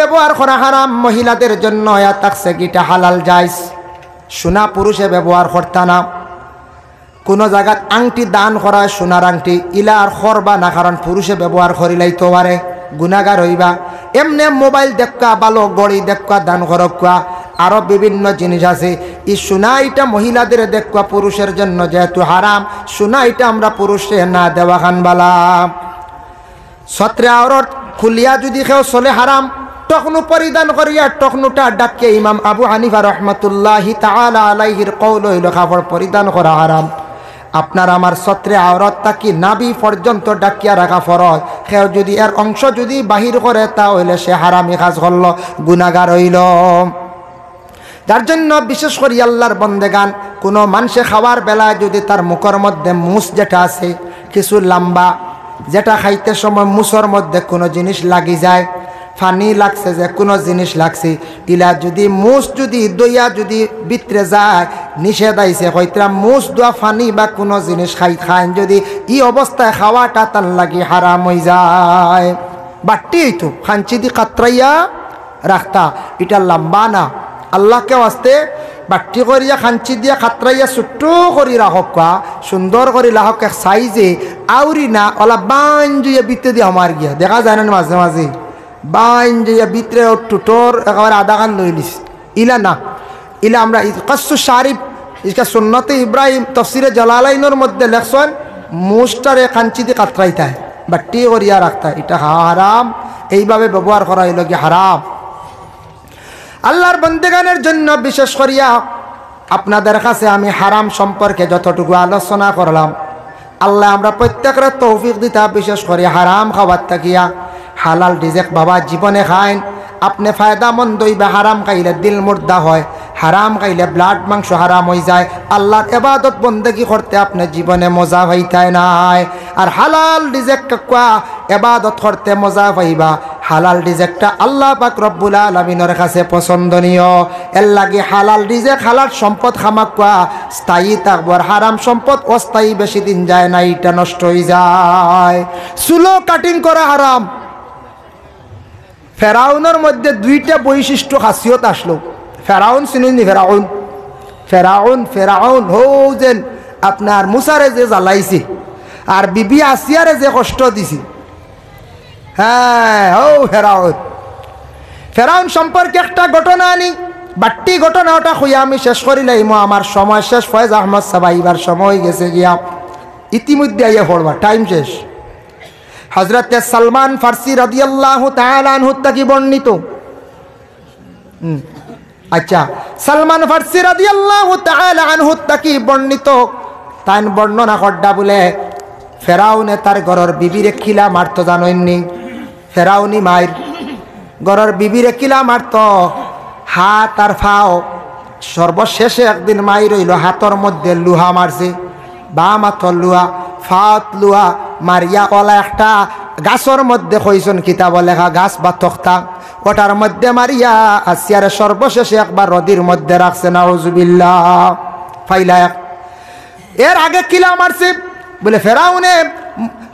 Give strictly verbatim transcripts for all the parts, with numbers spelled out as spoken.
ব্যবহার করা হারাম মহিলাদের জন্য, ইয়া থাকছে কিতা হালাল জায়েজ। সোনা পুরুষে ব্যবহার করতা না। কুনু জাগাত আংটি দান করা, সোনার আংটি, ইলা আর করবা না, কারণ পুরুষে ব্যবহার করিলাইতো পারে, গুনাগার অইবা। এমনে মোবাইল দেখবা, ভালো ঘড়ি দেখবা, দান করবা, আরো বিভিন্ন জিনিস আছে। ই সোনা ইটা মহিলাদের দেখবা, পুরুষের জন্য যেহেতু হারাম, সোনা ইটা আমরা পুরুষে না দেওয়া খান বালা। সতরে আওরত খুলিয়া যুদি কেউ চলে হারাম, টকনু পরিধান করিয়া, টকনুটা ঢাকিয়া, ইমাম আবু হানিফা রহমতুল্লাহি তাআলা আলাইহির কওল অইলো কাপড় পরিধান করা হারাম। আপনার আমার সতরে আওরত থাকি নাভি পর্যন্ত ঢাকিয়া রাখা ফরজ। কেউ যুদি এর অংশ যুদি বাহির করে, তা অইলে সে হারামি কাজ করলো, গুনাগার অইলো। যার জন্য বিশেষ করি আল্লাহর বন্দেগান, কুনু মানষে খাওয়ার বেলায় যুদি তার মুখর মধ্যে মুছ যেটা আছে, কিছু লাম্বা, যেটা খাইতে সময় মুছর মধ্যে কুনু জিনিস লাগি যায়, পানি লাগছে, যে কুনু জিনিস লাগছে, ইলা যুদি মুছ যুদি দইয়া যুদি ভিতরে যায়, নিষেধ আইছে, কইতরা মুছ দোয়া পানি বা কুনু জিনিস খাই খাইন যুদি ই অবস্থায় খাওয়াটা তার লাগি হারাম অইযায়। বাট্টি অইতো, কাঞ্চি দি কাতরাইয়া রাখতা, ইটা লাম্বা না। আল্লাহকে ওয়াস্তে বাট্টি করিয়া, কাঞ্চি দিয়া কাতরাইয়া ছোট্ট করি রাখউক্কা, সুন্দর করি রাখউক্কা, এক সাইজে আউরি না, অলা বাইন যাইয়া ভিতরে দিয়া হামার গিয়া। দেখা যায় না নি মাঝে মাঝে? বাইন যাইয়া ভিতরে টুটর একেবারে আধা খান লইলিছে। ইলা না, ইলা আমরা ই-, কাসসু শারিব, ইসকা সুন্নতে ইব্রাহিম, তফসিরে জালালাইনর মধ্যে লেখছইন, মুছটারে কাঞ্চি দি কাতরাইতায়, বাট্টি করিয়া রাখতায়, ইটা হারাম, এইভাবে ব্যবহার করা অইলো গি হারাম। আল্লাহর বন্দেগানের জন্য বিশেষ করিয়া আপনাদের কাছে আমি হারাম সম্পর্কে যতটুকু আলোচনা করলাম, আল্লায় আমরা প্রত্যেকরে তৌফিক দিতা, বিশেষ করি হারাম খাবার থাকিয়া। হালাল রিজেক বাবা জীবনে খাইন, আপনে ফায়দামন্দ অইবা। হারাম খাইলে দিল মুর্দা হয়, হারাম খাইলে ব্লাড মাংস হারাম অইযায়। আল্লাহর এবাদত বন্দেগি করতে আপনে জীবনে মজা পাইতায় নায়। আর হালাল রিজেক খাউক্কা, এবাদত করতে মজা পাইবা। হালাল রিজেকটা আল্লাহ পাক রব্বুল আলামিনর কাছে পছন্দনীয়। এর লাগি হালাল রিজেক, হালাল সম্পদ খামাউক্কা স্থায়ী থাকবো, আর হারাম সম্পদ অস্থায়ী, বেশি দিন যায় না, ইটা নষ্ট অইযায়। চুলও কাটিং করা হারাম। ফেরাউনর মধ্যে দুইটা বৈশিষ্ট্য খাসিয়ত আসলো। ফেরাউন চিনইন নি? ফেরাউন, ফেরাউন, ফেরাউন, হউ যেন আপনার মুসারে যে জ্বালাইছে, আর বিবি আসিয়ারে যে কষ্ট দিছে। হ্যাঁ, হউ ফেরাউন। ফেরাউন সম্পর্কে একটা ঘটনা আনি, বাট্টি ঘটনা ওটা কইয়া আমি শেষ করিলাইমু। আমার সময় শেষ, ফয়েজ আহমদ সাব আইবার সময় অইগেছে গিয়া। ইতিমধ্যে আইয়া পড়বা, টাইম শেষ। হজরতে সালমান ফার্সি রাদিয়াল্লাহু তাআলা আনহু থাকি বর্ণিত। হুম। আচ্ছা, সালমান ফার্সি রাদিয়াল্লাহু তাআলা আনহু থাকি বর্ণিত, তাইন বর্ণনা কররা বুলে, ফেরাউনে তার ঘরর বিবিরে কিলা মারতো জানইন নি? ফেরাউনি মাইর। ঘরর বিবিরে কিলা মারতো? হাত আর ফাও। সর্বশেষে একদিন মাইর অইলো, হাতর মধ্যে লুহা মারছে, বাম হাতর লুহা, ফাওত লুহা, মারিয়া অলা একটা গাছর মধ্যে কইছইন, কিতাবো লেখা গাছ বা তক্তা, ওটার মধ্যে মারিয়া আসিয়ারে সর্বশেষে একবার রদির মধ্যে রাখছে, নাউজুবিল্লাহ। ফাইলা এক এর আগে কিলা মারছে? বুলে, ফেরাউনে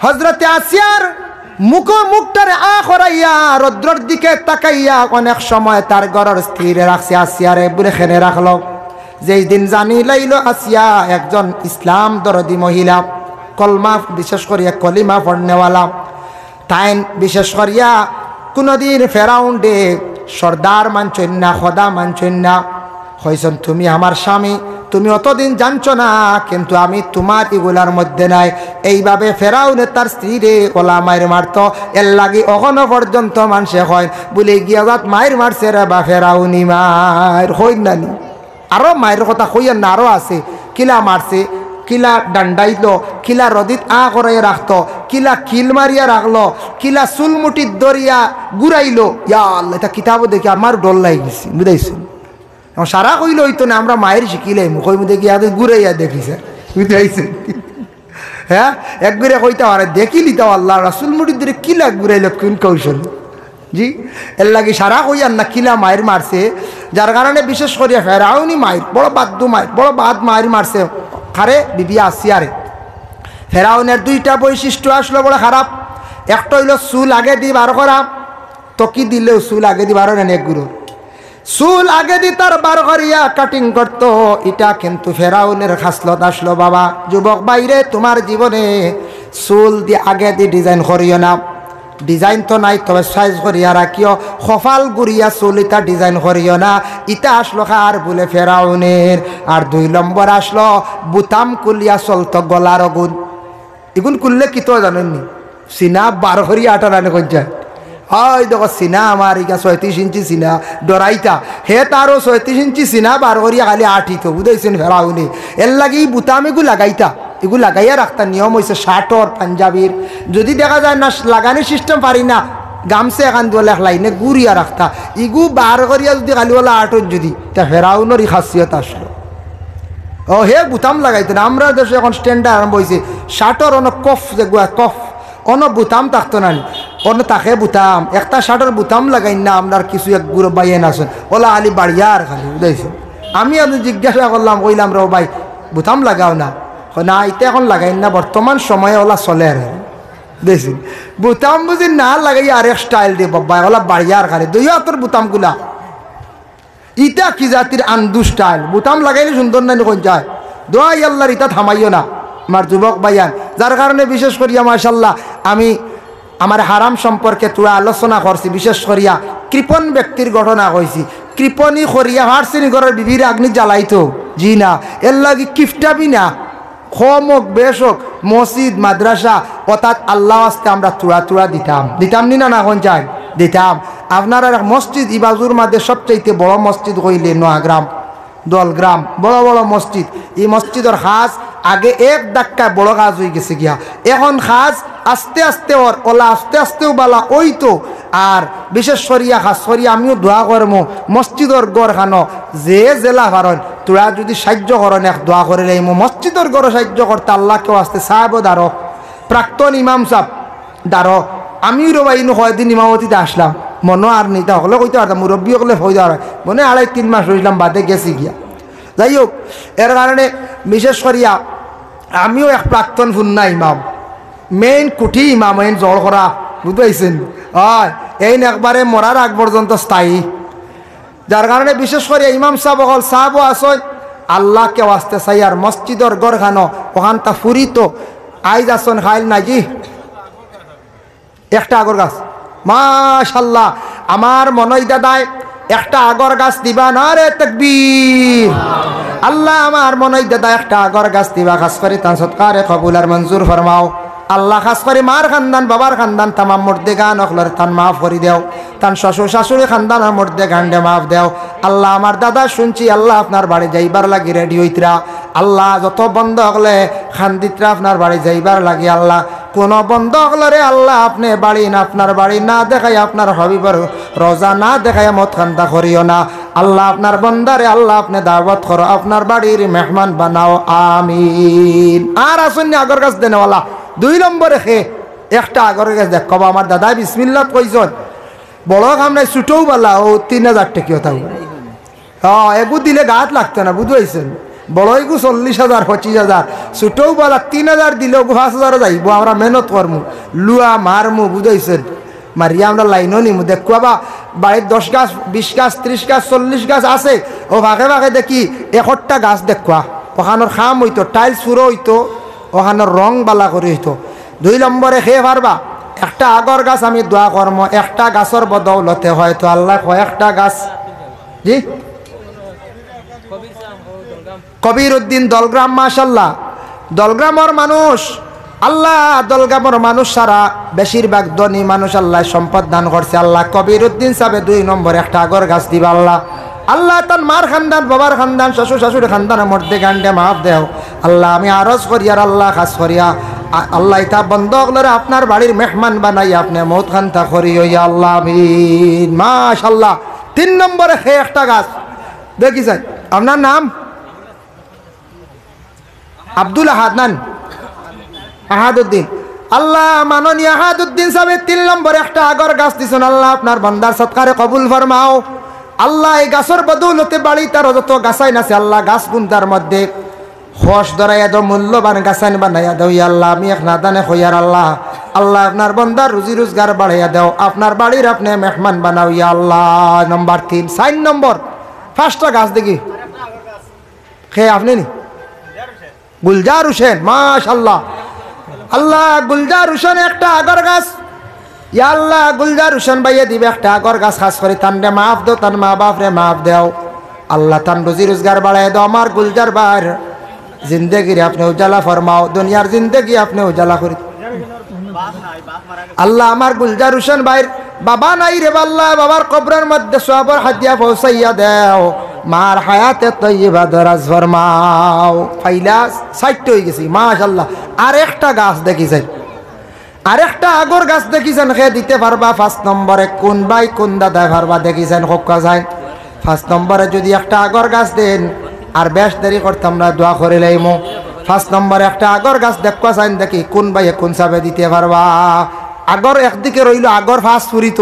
হজরতে আসিয়ার মুখো মুখটারে আ করাইয়া, রৌদ্রর দিকে তাকাইয়া অনেক সময় তার ঘরর স্ত্রীরে রাখছে। আসিয়ারে বুলে, কেনে রাখলো? যেই দিন জানিলাইলো আসিয়া একজন ইসলাম দরদি মহিলা, কলমা, বিশেষ করিয়া কলিমা পড়নেওয়ালা, তাইন বিশেষ করিয়া কুনুদিন ফেরাউনরে সর্দার মানছইন না, খোদা মানছইন না। কইছইন, "তুমি আমার স্বামী, তুমি অতদিন জানছো না, কিন্তু আমি তুমার ইগুলার মধ্যে নাই।" এইভাবে ফেরাউনে তার স্ত্রীরে অলা মাইর মারতো। এর লাগি অখনো পর্যন্ত মানষে কইন, "বুলে গিয়া যাত মাইর মারছে রে বা ফেরাউনি মাইর।" কইন না নি? আরো মাইরর কথা কইয়ার না, আরো আছে। কিলা মারছে, কিলা ডান্ডাইলো, কিলা রদিত আ করাইয়া রাখতো, কিলা কিল মারিয়া রাখলো, কিলা চুলমুঠিত ধরিয়া ঘুরাইলো। ইয়া আল্লাহ, ইতা কিতাবো দেখি আমার ডর লাগি গেছে, বুঝাইছো? এখন সারা কইলে অইতো না, আমরা মাইর শিখিলাইমু, কইমু দেখি আগে ঘুরাইয়া দেখি স্যার, বুঝাইছো? হ্যাঁ, এক ঘুরে কইতা পারে, দেখিলিতা আল্লাহ, রাসুল মুঠিত ধরি কিলা ঘুরাইলো, কোন কৌশল? জি, এর লাগি সারা কইয়ার না, কিলা মাইর মারছে, যার কারণে বিশেষ করিয়া ফেরাউনি মাইর, বড় বাদ্দু মাইর, বড় বাদ মাইর মারছে। কারে? বিবি আসিয়ারে। ফেরাউনের দুইটা বৈশিষ্ট্য আসলো বড় খারাপ। একটা অইলো চুল আগেদি বার করা, তকি দিলেও চুল আগেদি বার অয় না নি এক গুরু? চুল আগেদি তার বার করিয়া কাটিং করতো, ইটা কিন্তু ফেরাউনের খাসলত আছলো বাবা। যুবক ভাইরে, তুমার জীবনে চুল দি আগেদি design করিও না। Design তো নাই, তবে size করিয়া রাখিও। কপাল ঘুরিয়া চুল ইতা design করিও না। ইতা আছলো কার? বুলে ফেরাউনের। আর দুই নম্বর আছলো বুতাম খুলিয়া চলতো গলার অগুন। ইগুন খুললে কিতা অয় জানইন নি? সিনা বার করিয়া আটা নানি কইন যায়। অউ দেখো সিনা আমার ইগা ছয়ত্রিশ ইঞ্চি সিনা, ডরাইতা। হে তারও ছয়ত্রিশ ইঞ্চি সিনা বার করিয়া খালি আটিতো, বুঝাইছইন ফেরাউনে। এরলাগি ই বুতাম ইগু লাগাইতা, ইগু লাগাইয়া রাখতা। নিয়ম অইছে শার্টর, পাঞ্জাবির। যুদি দেখা যায় না লাগানি system পারি না, গামছা এখান দিয়া এক লাইনে ঘুরিয়া রাখতা। ইগু বার করিয়া যুদি খালি অলা আটইন যুদি, তে ফেরাউনর ই খাসিয়ত আছলো। অউ, হে বুতাম লাগাইতো না। আমরার দেশো অখন standard আরম্ভ অইছে, শার্টর অনো কফ, যেগুয়া কফ, অনো বুতাম থাকতো না নি? অনো থাকে বুতাম, একটা শার্টর বুতাম লাগাইন না। আমরার কিছু এক গুরু ভাইয়াইন আছইন, অলা খালি বাড়িয়ার খালি, বুঝাইছো? আমি আজ জিজ্ঞাসা করলাম, কইলাম, "রে ভাই, বুতাম লাগাও না।" কয়, "না, ইতা অখন লাগাইন না, বর্তমান সময়ে অলা চলের।" বুঝাইছো? বুতাম বুঝি না লাগাইয়া আরেক style দে বাবা, অলা বাড়িয়ার খালি, দুই আতর বুতাম খুলা। ইতা কি জাতির আন্দু style? বুতাম লাগাইলে সুন্দর নানি কইন যায়? দোয়াই আল্লার, ইতা থামাইও না, আমার যুবক ভাইয়াইন। যার কারণে বিশেষ করিয়া মাশাআল্লাহ আমি আমার হারাম সম্পর্কে থুড়া আলোচনা করছি, বিশেষ করিয়া কৃপণ ব্যক্তির ঘটনা কইছি। কৃপণি করিয়া পারছে নি ঘরর বিবির আগ্নি জ্বালাইতো? জি না। এরলাগি কিপটামি না, কম অউক, বেশ অউক, মসজিদ, মাদ্রাসা, অর্থাৎ আল্লার ওয়াস্তে আমরা থুড়া থুড়া দিতাম। দিতাম নি না, না কইন যায়? দিতাম। আপনারার এক মসজিদ, ই বাজুর মাঝে সবচাইতে বড় মসজিদ কইলে নোয়াগ্রাম, দলগ্রাম, বড় বড় মসজিদ। ই মসজিদর কাজ আগে এক ধাক্কায় বড় কাজ অইগেছে গিয়া। অখন কাজ আস্তে আস্তে অর, অলা আস্তে আস্তেউ বালা অইতো। আর বিশেষ করিয়া, খাস করিয়া আমিও দোয়া করমু, মসজিদর ঘরখানো যে যেলা পারইন, থুড়া যুদি সাইয্য করইন, এক দোয়া করিলাইমু। মসজিদর ঘরো সাইয্য করতা আল্লার ওয়াস্তে সাব দারো, প্রাক্তন ইমাম সাব দারো। আমিও রে ভাই, ইনো কয়দিন ইমামতিত আছলাম, মনো আর নি, তা হকলে কইতা পারতাম, মুরব্বি হকলে কইতা পারইন, মনে আড়াই তিন মাস রইছলাম, বাদে গেছি গিয়া। যাই হউক, এর কারণে বিশেষ করিয়া আমিও এক প্রাক্তন ফুন্না ইমাম, মেইন কুঠি ইমাম, এইন জড় করা, বুঝাইছইন? অয়, এইন একবারে মরার আগ পর্যন্ত স্থায়ী। যার কারণে বিশেষ করিয়া ইমাম সাব অকল, সাবও আছইন, আল্লার ওয়াস্তে চাইয়ার মসজিদর ঘরখানো অখানতা ফুরিতো। আইজ আছইন, কাইল নাই জি। একটা আগর গাছ। মাশাআল্লাহ, আমার মনই দাদায় একটা আগর গাছ দিবা, নারে তাকবীর। আল্লাহ, আমার মনই দাদায় একটা আগর গাছ দিবা, খাস করি তান সদকারে কবুল আর মঞ্জুর ফরমাও। আল্লাহ, খাস করি মার খান্দান, বাবার খান্দান, তামাম মুর্দেগান অকলরে তান মাফ করি দেও, তান শ্বশুর শাশুড়ি খান্দানর মুর্দেগানরে মাফ দেও। আল্লাহ, আমার দাদা শুনছি, আল্লাহ, আপনার বাড়ি যাইবার লাগি ready অইতরা। আল্লাহ, যত বন্দা অকলে কান্দিতরা আপনার বাড়ি যাইবার লাগি, আল্লাহ, কুনু বন্দা অকলরে আল্লাহ আপনে বাড়ি না, আপনার বাড়ি না দেখাইয়া, আপনার হাবিবর রওজা না দেখাইয়া মউত কান্দা করিও না। আল্লাহ, আপনার বন্দারে আল্লাহ আপনে দাওয়াত করো, আপনার বাড়ির মেহমান বানাও, আমিন। আর আছইন নি আগর গাছ দেনেওয়ালা? দুই নম্বরে কে একটা আগর গাছ দেখো বা, আমার দাদায় বিসমিল্লাত কইছইন, বড় কাম নাই, ছুটও বালা, অউ তিন হাজার টেকিও তাও। হ্যাঁ, এগু দিলে গাত লাগতো না, বুঝাইছইন? বড় এগু চল্লিশ হাজার, পঁচিশ হাজার, ছুটও বালা তিন হাজার দিলে অগু পাঁচ হাজারও যাইবো, আমরা মেহনত করমু, লুয়া মারমু, বুঝাইছইন? মারিয়া আমরা লাইনও নিমু। দেখুয়া বা, বাড়িত দশ গাছ, বিশ গাছ, ত্রিশ গাছ, চল্লিশ গাছ আছে, অউ ফাঁকে ফাঁকে দেখি একটা গাছ দেখুয়া, অখানর কাম অইতো, tiles পুরা অইতো, অখানর রং বালা করি অইতো। দুই নম্বরে কে পারবা, একটা আগর গাছ আমি দোয়া করমু, একটা গাছর বদৌলতে হয়তো আল্লায় কয়েকটা গাছ জি? কবির উদ্দিন দলগ্রাম, মাশাআল্লাহ। দলগ্রামর মানুষ, আল্লাহ, দলগ্রামর মানুষ সারা বেশিরভাগ ধনী মানুষ, আল্লায় সম্পদ দান করছে। আল্লাহ, কবির উদ্দিন সাবে দুই নম্বর একটা আগর গাছ দিবা আল্লাহ। আল্লাহ, তান মার খান্দান, বাবার খান্দান, শ্বশুর শাশুড়ি খান্দানর মুর্দেগানরে মাফ দেও। আল্লাহ, আমি আরজ করিয়ার আল্লাহ, খাস করিয়া, আ-, আল্লাহ, ইতা বন্দা অকলরে আপনার বাড়ির মেহমান বানাই আপনে মউত কান্দা করিও, ইয়া আল্লাহ, আমিন। মাশাআল্লাহ। তিন নম্বরে কে একটা গাছ দেখি চাই। আপনার নাম? আব্দুল আহাদ নান? আহাদুদ্দিন। আল্লাহ, মাননীয় আহাদুদ্দিন সাবে তিন নম্বরে একটা আগর গাছ দিছইন। আল্লাহ, আপনার বন্দার সদকারে কবুল ফরমাও। আল্লাহ, এই গাছর বদৌলতে বাড়িত আরো যত গাছাইন আছে, আল্লাহ, গাছগুন্তার মধ্যে খোশ ধরাইয়া দেও, মূল্যবান গাছাইন বানাইয়া দেও। ইয়া আল্লাহ, আমি এক নাদানে কইয়ার আল্লাহ, আল্লাহ, আপনার বন্দার রুজি রোজগার বাড়াইয়া দেও, আপনার বাড়ির আপনে মেহমান বানাও, ইয়া আল্লাহ। নম্বর তিন, চাইর নম্বর, পাঁচটা গাছ দেখি। কে আপনে নি? গুলজার হোসেন, মাশাআল্লাহ। আল্লাহ, গুলজার হোসেন একটা আগর গাছ। ইয়া আল্লাহ, গুলজার হোসেন ভাইয়ে দিবা একটা আগর গাছ, খাছ করি তানরে মাফ দেও, তান মা বাপরে মাফ দেও। আল্লাহ, তান রুজি রোজগার বাড়াইয়া দেও। আমার গুলজার ভাইর জিন্দেগিরে আপনে উজালা ফরমাও, দুনিয়ার জিন্দেগি আপনে উজালা করি। আল্লাহ, আমার গুলজার হোসেন ভাইর বাবা নাই রে বা আল্লাহ, বাবার কবরর মধ্যে সওয়াবর হাদিয়া পৌঁছাইয়া দেও, মার হায়াতে তৈয়বা দরাজ ফরমাও। পাইলা, চাইরটা অইগেছে, মাশাআল্লাহ। আর একটা গাছ দেখি চাই, আর একটা আগর গাছ দেখি চাইন, কে দিতে পারবা? পাঁচ নম্বরে কোন ভাই কোন দাদায় পারবা দেখি চাইন, কউক্কা চাইন। পাঁচ নম্বরে যুদি একটা আগর গাছ দেইন, আর বেশ দেরি করতাম না, দোয়া করি লাইমু। পাঁচ নম্বরে একটা আগর গাছ দেখবা চাইন দেখি কোন ভাইয়ে কোন সাবে দিতে পারবা। আগর একদিকে রইলো আগর পাঁচ ফুরিত,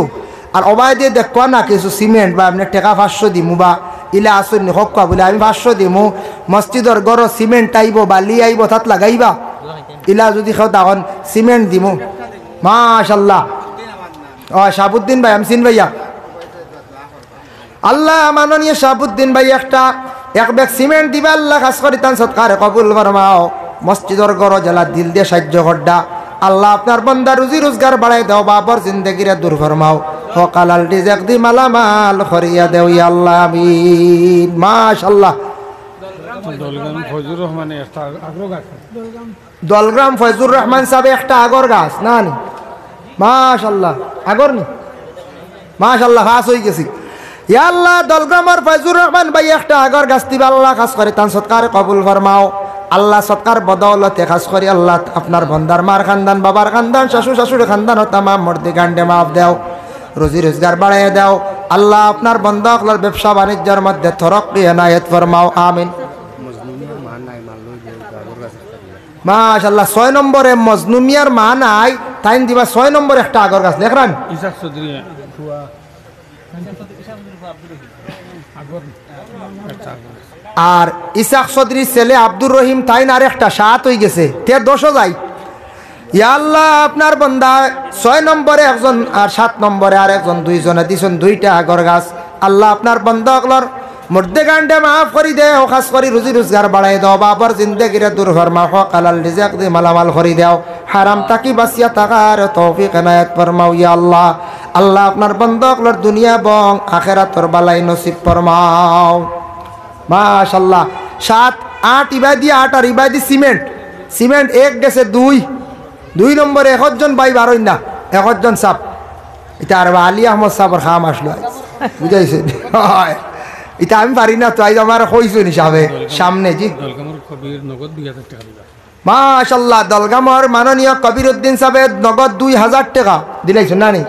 আর অবায়দি দেখবা না কিছু সিমেন্ট বা এমনে টেকা পাঁচশো দিমু বা ইলা আছইন নি, কউক্কা বুলে আমি পাঁচশো দিমু, মসজিদর ঘরো সিমেন্ট আইবো, বালি আইবো, তাত লাগাইবা। ইলা যুদি কেউ তখন সিমেন্ট দিমু। মাশাআল্লাহ। ও, শাহাবুদ্দিন ভাই, আমি চিন ভাইয়া। আল্লাহ, মাননীয় শাহাবুদ্দিন ভাই একটা, এক ব্যাগ সিমেন্ট দিবা, আল্লাহ, খাছ করি তান সদকারে কবুল ফরমাও। মসজিদর ঘরো যেলা দিল দিয়া সাইয্য কররা, আল্লাহ, আপনার বন্দার রুজি রোজগার বাড়াই দেও, বাবার জিন্দেগিরে দূর ফরমাও, হক হালাল রিজেক দি মালামাল করিয়া দেও, ইয়া আল্লাহ, আমিন। মাশাআল্লাহ। দলগ্রাম ফয়জুর রহমানে একটা আগ্রহ আছে। দলগ্রাম ফয়জুর রহমান সাবে একটা আগর গাছ, না নি? মাশাআল্লাহ, আগর নি? মাশাআল্লাহ, পাঁচ অইগেছে। ইয়া আল্লাহ, দলগ্রামর ফয়জুর রহমান ভাই একটা আগর গাছ দিবা, আল্লাহ, খাছ করি তান সদকারে কবুল ফরমাও। আল্লাহ, সদকার বদৌলতে খাছ করি আল্লাহ, আপনার বন্দার মার খান্দান, বাবার খান্দান, শ্বশুর শাশুড়ি খান্দান ও তামাম মুর্দে গান্ডে মাফ দেও, রুজি রোজগার বাড়াইয়া দেও। আল্লাহ, আপনার বন্দা অকলর ব্যবসা বাণিজ্যর মধ্যে তরক্কি এনায়েত ফরমাও, আমিন। মাশাআল্লাহ, ছয় নম্বরে মজনু মিয়ার মা নাই, তাইন দিবা ছয় নম্বরে একটা আগর গাছ, দেখরান? ইসাক চৌধুরী। আর ইসাক চৌধুরীর ছেলে আব্দুর রহিম, তাইন আর একটা, সাত অইগেছে, তে দশো যাই। ইয়া আল্লাহ, আপনার বন্দা ছয় নম্বরে একজন আর সাত নম্বরে আর একজন, দুইজনে দিছইন দুইটা আগর গাছ। আল্লাহ, আপনার বন্দা অকলর মুর্দে গান্ডে মাফ করি দেও, খাছ করি রুজি রোজগার বাড়াই দেও, বাবার জিন্দেগিরে দূর ফরমাও, হক হালাল রিজেক দি মালামাল করি দেও, হারাম থাকি বাঁচিয়া থাকার তৌফিক এনায়েত ফরমাও, ইয়া আল্লাহ। আল্লাহ, আপনার বন্দা অকলর দুনিয়া এবং আখেরাতর বালাই নসিব ফরমাও। মাশাআল্লাহ, সাত, আট ইবাদি আট আর ইবাদি সিমেন্ট, সিমেন্ট এক গেছে দুই, দুই নম্বরে একজন ভাই বারইন না, একজন সাব। ইটা আর আলী আহমদ সাবর কাম আসলো আইজ। বুঝাইছে? হয়। ইটা আমি পারি না তো, আইজ আমার কইছইন হিসাবে সামনে, জি। দলগ্রামর কবির নগদ দুই হাজার টেকা দিবা। মাশাআল্লাহ, দলগ্রামর মাননীয় কবির উদ্দিন সাবে নগদ দুই হাজার টেকা দিলাইছইন না নি?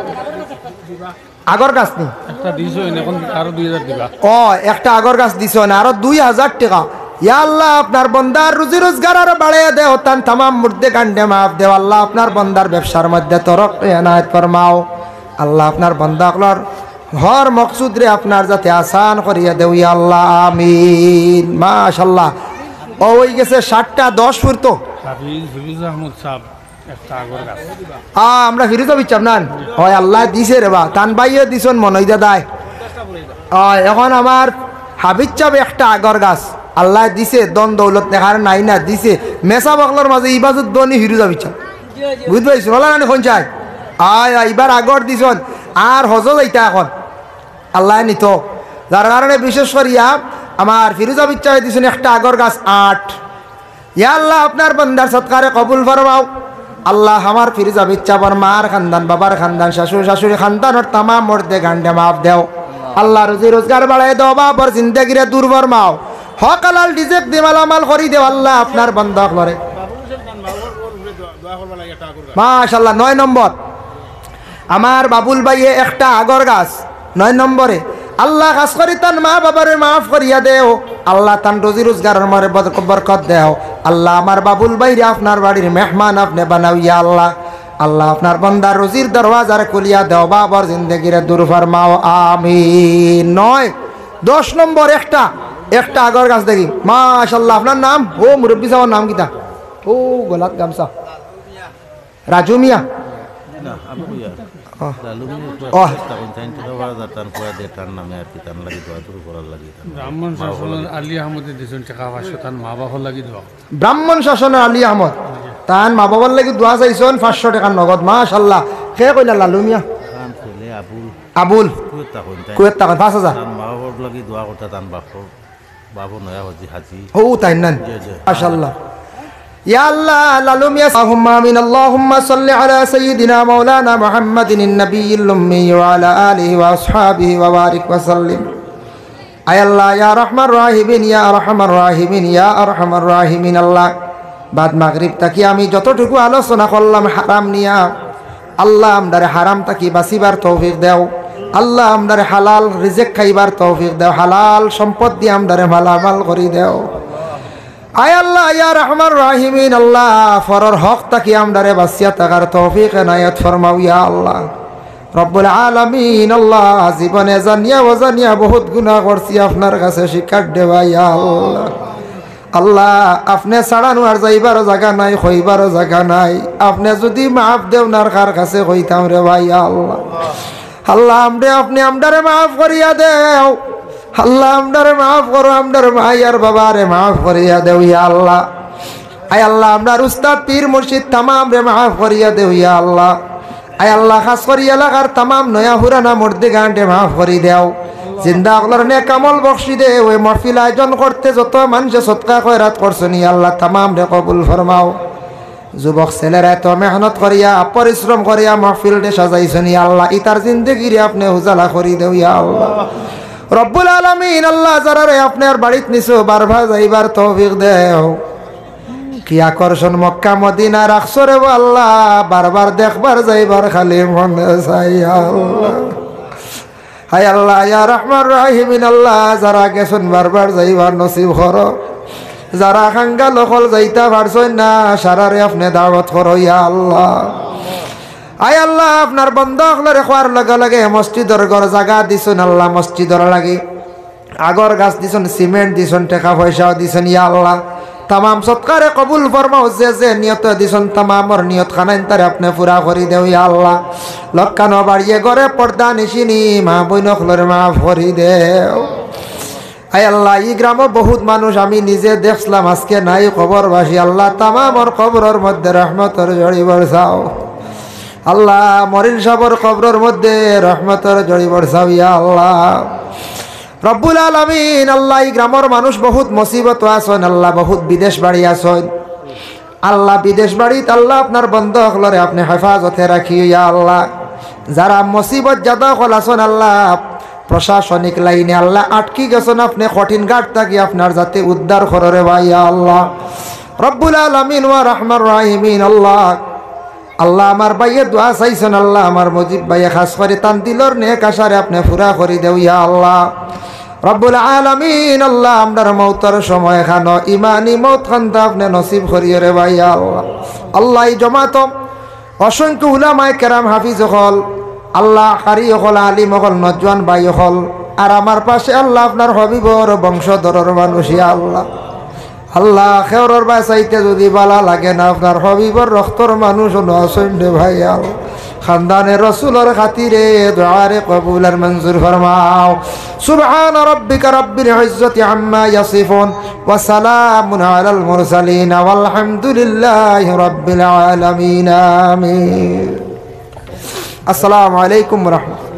আগর গাছ নি? একটা দিছইন, এখন আরো দুই হাজার দিবা। ও, একটা আগর গাছ দিছইন, আরো দুই হাজার টেকা। ইয়া আল্লাহ, আপনার বন্দার রুজি রোজগার আরো বাড়াইয়া দেও, তান তামাম মুর্দে গান্ডে মাফ দেও। আল্লাহ, আপনার বন্দার ব্যবসার মধ্যে তরক্কি এনায়েত ফরমাও। আল্লাহ, আপনার বন্দা অকলর হর মকসুদরে আপনার যাতে আসান করিয়া দেও, ইয়া আল্লাহ, আমিন। মাশাআল্লাহ। ও, অইগেছে সাতটা দশ ফুরতো। হাফিজ ফিরোজ আহমদ সাব। একটা আগর গাছ। আ, আমরা ফিরোজা বিচ্ছাব না? হয়, আল্লায় দিছে রে বা, তান ভাইয়ে দিছইন মনই দাদায়। আ, এখন আমার হাফিজ সাবে একটা আগর গাছ, আল্লায় দিছে, ধন দৌলত দেখার নাই না, দিছে। মেসাব অকলর মাঝে ইবাজত ধনী ফিরোজা বিচ্ছাব। বুঝ পাইছো? ওলা নানি কোন চাই? আয়, আয়, ইবার আগর দিছইন, আর হজো যাইতা এখন। আল্লায় নিতো। যার কারণে বিশেষ করিয়া আমার ফিরোজা বিচ্ছাবে দিছইন একটা আগর গাছ আট। ইয়া আল্লাহ, আপনার বন্দার সদকারে কবুল ফরমাও। আল্লাহ, আমার ফিরোজা বিচ্ছাবর মার খান্দান, বাবার খান্দান, শ্বশুর শাশুড়ি খান্দানর তামাম মুর্দে গান্ডে মাফ দেও। আল্লাহ, রুজি রোজগার বাড়াই দেও, বাবার জিন্দেগিরে দূর ফরমাও। হক হালাল রিজেক দি মালামাল করি দেও আল্লাহ আপনার বন্দা অকলরে। মাশাআল্লাহ, নয় নম্বর। আমার বাবুল ভাইয়ে একটা আগর গাছ, নয় নম্বরে। আল্লাহ, খাছ করি তান মা বাবারে মাফ করিয়া দেও। আল্লাহ, তান রুজি রোজগারর মাঝে বরক-, বরকত দেও। আল্লাহ, আমার বাবুল ভাইরে আপনার বাড়ির মেহমান আপনে বানাও, ইয়া আল্লাহ। আল্লাহ, আপনার বন্দার রুজির দরওয়াজারে খুলিয়া দেও, বাবার জিন্দেগিরে দূর ফরমাও, আমিন। নয়, দশ নম্বর একটা, একটা আগর গাছ দেখি। মাশাআল্লাহ, আপনার নাম? ও মুরব্বি সাবর নাম কিতা? ও গলাত গামছা। রাজু মিয়া। আমি কইয়া, ও। লালু মিয়া ও। চেষ্টা করুন, তাইন টেকা পাওয়া যায়, তান পুয়া দে, তান নামে আর কি, তান লাগি দোয়া দূর করার লাগি, তান ব্রাহ্মণ মা বাবার শাসনের লাগি। আলী আহমদে দিছইন টেকা পাঁচশো, তান মা বাবার লাগি দোয়া। ব্রাহ্মণ শাসনের আলী আহমদ, তান মা বাবার লাগি দোয়া চাইছইন, পাঁচশো টেকা নগদ, মাশাআল্লাহ। কে কইলা? লালু মিয়া। তান ছেলে আবুল। আবুল। কুয়েত থাকইন, তাই। কুয়েত থাকইন, পাঁচ হাজার। তান মা বাবার লাগি দোয়া করতা, তান বাপ। বাবু নয়া হজি হাজি। ও, তাইন নান? জি, জি। মাশাআল্লাহ। ইয়া আল্লাহ, লালু মিয়া, আল্লাহুম্মা আমিন। আল্লাহুম্মা সাল্লি আলা সাইয়্যিদিনা মাওলানা মুহাম্মাদিন নাবিয়্যিল উম্মি ওয়া আলা আলিহি ওয়া আসহাবিহি ওয়া বারিক ওয়া সাল্লিম। আয় আল্লাহ, ইয়া আরহামার রাহিমিন, ইয়া আরহামার রাহিমিন, ইয়া আরহামার রাহিমিন, আল্লাহ, বাদ মাগরিব থাকি আমি যতটুকু আলোচনা করলাম হারাম নিয়া, আল্লাহ, আমরারে হারাম থাকি বাঁচিবার তৌফিক দেও। আল্লাহ, আমরারে হালাল রিজিক খাইবার তৌফিক দেও, হালাল সম্পদ দিয়া আমরারে মালামাল করি দেও। আয় আল্লাহ, ইয়া আরহামার রাহিমিন, আল্লাহ, পরর হক থাকি আমরারে বাঁচিয়া থাকার তৌফিক এনায়েত ফরমাও, ইয়া আল্লাহ। রব্বুল আলামিন, আল্লাহ, জীবনে জানিয়া অজানিয়া বহুত গুনাহ করছি, আপনার কাছে স্বীকার দেওয়া, ইয়া আল্লাহ। আল্লাহ, আপনে ছাড়া নু আর যাইবারও জাগা নাই, কইবারও জাগা নাই। আপনে যুদি মাফ দেও না, আর কার কাছে কইতাম রে ভাই, ইয়া আল্লাহ। আল্লাহ, আমরে, আপনে আমরারে মাফ করিয়া দেও। আল্লাহ, আমরারে মাফ করো, আমরার মা আর বাবারে মাফ করিয়া দেও, ইয়া আল্লাহ। আয় আল্লাহ, আমরার উস্তাদ পীর মুর্শিদ তামামরে মাফ করিয়া দেও, ইয়া আল্লাহ। আয় আল্লাহ, খাস করি এলাকার তামাম নয়া পুরানা মুর্দেগানরে মাফ করি দেও। জিন্দা অকলর নেক আমল বখশি দেও। ওই মাহফিল আয়োজন করতে যত মানষে সদকা খয়রাত করছইন, ইয়া আল্লাহ, তামামরে কবুল ফরমাও। যুবক ছেলেরা এত মেহনত করিয়া, পরিশ্রম করিয়া মাহফিলরে সাজাইছইন, ইয়া আল্লাহ, ইতার জিন্দেগিরে আপনে উজালা করি দেও, ইয়া আল্লাহ। রব্বুল আলামিন, আল্লাহ, যারারে আপনার বাড়িত নিছো, বারবার যাইবার তৌফিক দেও। কি আকর্ষণ মক্কা মদিনা রাখছো রে আল্লাহ, বারবার দেখবার যাইবার খালি মনে চায়, ইয়া আল্লাহ। হায় আল্লাহ, ইয়া রহমান রাহিমিন আল্লাহ, যারা গেছইন বারবার যাইবার নসিব করো, যারা কাঙ্গাল অকল যাইতা পারছইন না, সারারে আপনে দাওয়াত করো, ইয়া আল্লাহ। আয় আল্লাহ, আপনার বন্দা অকলরে কওয়ার লগে লগে মসজিদর ঘর জাগা দিছইন আল্লাহ, মসজিদর লাগি আগর গাছ দিছইন, সিমেন্ট দিছইন, টেকা পয়সাও দিছইন, ইয়া আল্লাহ। তামাম সদকারে কবুল ফরমাও, যে যে নিয়ত দিছইন, তামামর নিয়ত খানাইন তারে আপনে পুরা করি দেও, ইয়া আল্লাহ। লক্কানো বাড়িয়ে ঘরে পর্দা নিশিনি মা বইন অকলরে মাফ করি দেও। আয় আল্লাহ, ই গ্রামো বহুত মানুষ আমি নিজে দেখছলাম, আজকে নাই কবরবাসী। আল্লাহ, তামামর কবরর মধ্যে রহমতর ঝড়ি বরসাও। আল্লাহ, মরিন সাবর কবরর মধ্যে রহমতর ঝড়ি বরসাও, ইয়া আল্লাহ। রব্বুল আলামিন, আল্লাহ, ই গ্রামর মানুষ বহুত মুসিবতো আছইন, আল্লাহ, বহুত বিদেশ বাড়ি আছইন। আল্লাহ, বিদেশ বাড়িত আল্লাহ, আপনার বন্দা অকলরে আপনে হেফাজতে রাখিও, ইয়া আল্লাহ। যারা মুসিবত জাদা অকল আছইন আল্লাহ, প্রশাসনিক লাইনে আল্লাহ আটকি গেছইন, আপনে কঠিন ঘাট থাকি আপনার যাতে উদ্ধার করো রে ভাই, ইয়া আল্লাহ। রব্বুল আলামিন ওয়া রহমান রাহিমিন আল্লাহ, আল্লাহ, আমার ভাইয়ে দোয়া চাইছইন, আল্লাহ, আমার মুজিব ভাইয়ে খাস করি তান দিলর নেক আশারে আপনে পুরা করি দেও, ইয়া আল্লাহ। রব্বুল আলামিন, আল্লাহ, আমরার মউতর সময় খানো ইমানি মউত খান্তা আপনে নসিব করিও রে ভাই, ইয়া আল্লাহ। আল্লাহ, ই জমাতো অসংখ্য উলামায়ে কেরাম, হাফিজ অকল, আল্লাহ, কারি অকল, আলিম অকল, নওজোয়ান ভাই অকল, আর আমার পাশে আল্লাহ, আপনার হাবিবর বংশধরর মানুষ, ইয়া আল্লাহ। আল্লাহ, কেউরর বায় চাইতে যুদি বালা লাগে না, আপনার হাবিবর রক্তর মানুষ অনো আছইন রে ভাই, আল্লাহ। খান্দানে রসুলর খাতিরে দোয়ারে কবুল আর মঞ্জুর ফরমাও। সুবহান রাব্বিকা রাব্বিল ইজ্জতি আম্মা ইয়াসিফুন, ওয়া সালামুন আলাল মুরসালিন, ওয়াল হামদুলিল্লাহি রাব্বিল আলামিন। আমিন। আসসালামু আলাইকুম ওয়া রাহমাতুল্লাহ।